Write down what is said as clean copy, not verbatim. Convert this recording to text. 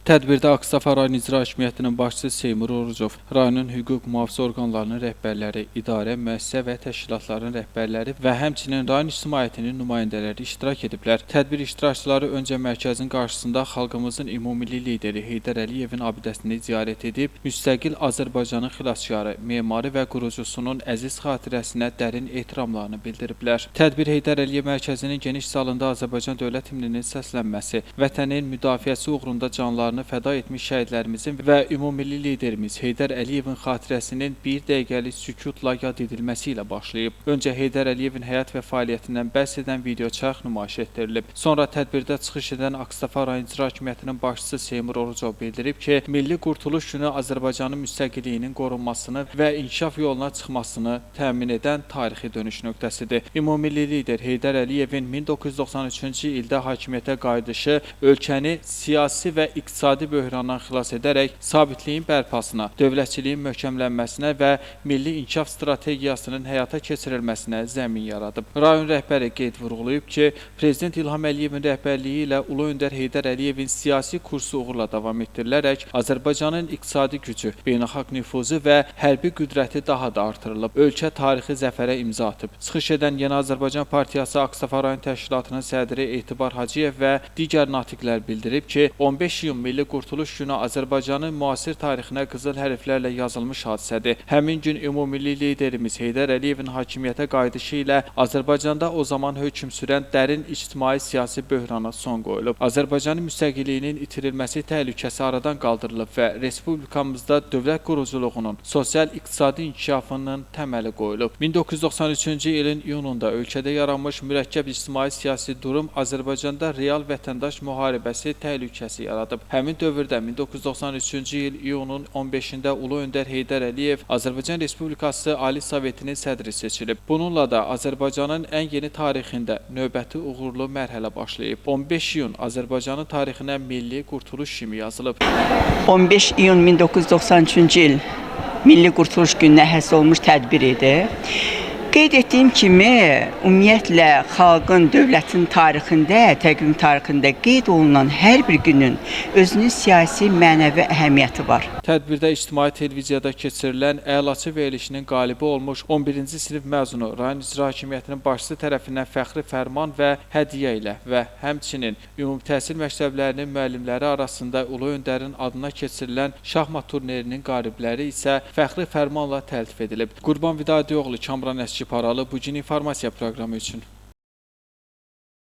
Tədbirdə Ağstafa rayon İcra Hakimiyyətinin başçısı Seymur Orucov, rayonun hüquq mühafizə orqanlarının rəhbərləri, idarə, müəssisə və təşkilatların rəhbərləri və həmçinin rayon ictimaiyyətinin nümayəndələri iştirak ediblər. Tədbir iştirakçıları öncə mərkəzin qarşısında xalqımızın ümummilli lideri Heydər Əliyevin abidəsini ziyarət edib, müstəqil Azərbaycanın xilaskarı, memarı və qurucusunun əziz xatirəsinə dərin ehtiramlarını bildiriblər. Tədbir Heydər Əliyev mərkəzinin geniş zalında Azərbaycan dövlət himninin səslənməsi, vətənin müdafiəsi uğrunda canlarını fəda etmiş şəhidlərimizin və ümummilli liderimiz Heydər Əliyevin xatirəsinin bir dəqiqəlik sükutla yad edilməsi ilə başlayıb. Öncə Heydər Əliyevin həyat və fəaliyyətindən bəhs edən videoçarx nümayiş etdirilib. Sonra tədbirdə çıxış edən Ağstafa rayon İcra Hakimiyyətinin başçısı Seymur Orucov bildirib ki, Milli Qurtuluş Günü Azərbaycanın müstəqilliyinin qorunmasını və inkişaf yoluna çıxmasını təmin edən tarixi dönüş nöqtəsidir. Ümummilli lider Heydər Əliyevin 1993-cü ildə hakimiyyətə qayıdışı ölkəni siyasi və iqtisadi böhrandan xilas edərək sabitliyin bərpasına, dövlətçiliyin möhkəmlənməsinə və milli inkişaf strategiyasının həyata keçirilməsinə zəmin yaradıb. Rayon rəhbəri qeyd vurğulayıb ki, Prezident İlham Əliyevin rəhbərliyi ilə Ulu Öndər Heydər Əliyevin siyasi kursu uğurla davam etdirilərək Azərbaycanın iqtisadi gücü, beynəlxalq nüfuzu və hərbi qüdrəti daha da artırılıb. Ölkə tarixi zəfərə imza atıb. Çıxış edən Yeni Azərbaycan Partiyası Ağstafa rayon təşkilatının sədri Etibar Hacıyev və digər natiqlər bildirib ki, 15 iyun Milli Qurtuluş Günü Azərbaycanın müasir tarixinə qızıl hərflərlə yazılmış hadisədir. Həmin gün ümummilli liderimiz Heydər Əliyevin hakimiyyətə qayıdışı ilə Azərbaycanda o zaman hökm sürən dərin ictimai-siyasi böhrana son qoyulub. Azərbaycanın müstəqilliyinin itirilməsi təhlükəsi aradan qaldırılıb və respublikamızda dövlət quruculuğunun, sosial-iqtisadi inkişafının təməli qoyulub. 1993-cü ilin iyununda ölkədə yaranmış mürəkkəb ictimai-siyasi durum Azərbaycanda real vətəndaş müharibəsi təhlükəsi yaradıb. Həmin dövrdə 1993-cü il iyunun 15-də Ulu Öndər Heydər Əliyev Azərbaycan Respublikası Ali Sovetinin sədri seçilib. Bununla da Azərbaycanın ən yeni tarixində növbəti uğurlu mərhələ başlayıb. 15 iyun Azərbaycanın tarixinə milli qurtuluş kimi yazılıb. 15 iyun 1993-cü il Milli Qurtuluş Gününə həsr olunmuş tədbir idi. Qeyd etdiyim kimi, ümumiyyətlə xalqın, dövlətin tarixində, təqvim tarixində qeyd olunan hər bir günün özünün siyasi, mənəvi əhəmiyyəti var. Tədbirdə ictimai televiziyada keçirilən Əlaçı verilişinin qalibi olmuş 11-ci sinif məzunu rayon İcra Hakimiyyətinin başçısı tərəfindən fəxri fərman və hədiyyə ilə və həmçinin ümumi təhsil məktəblərinin müəllimləri arasında Ulu Öndərin adına keçirilən şahmat turnirinin qalibləri isə fəxri fərmanla təltif edilib. Qurban Vidadioğlu, Kamran Əskiparalı, Bu gün informasiya proqramı üçün.